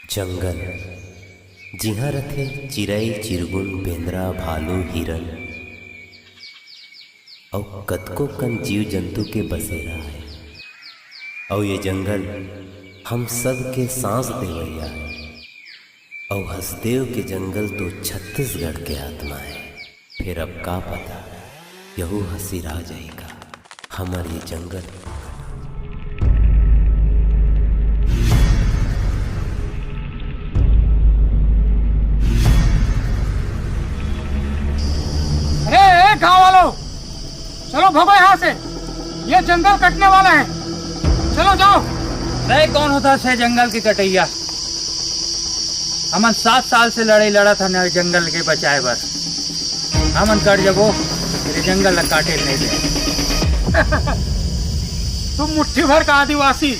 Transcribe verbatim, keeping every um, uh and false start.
जंगल, जिहां रथे चिरई, चिरगुन, बेंदरा, भालू, हिरन, अउ कतको कन जीव जंतु के बसेरा आय। अउ ये जंगल हम सब के सांस देवइया आय। अउ हसदेव के जंगल तो छत्तीसगढ़ के आत्मा हे। फेर अब का पता, यहू ह सिरा जाही का हमर ये जंगल। अरे, ए गांव वालों, चलो भगो यहाँ से, ये जंगल कटने वाला है। चलो जाओ। तय कौन होता से जंगल के कटैया? हमन सात साल से लड़ाई लड़त हन जंगल के बचाए बर। हमन कट जबो, तेरे जंगल ला काटे नहीं दे। तुम मुट्ठी भर का आदिवासी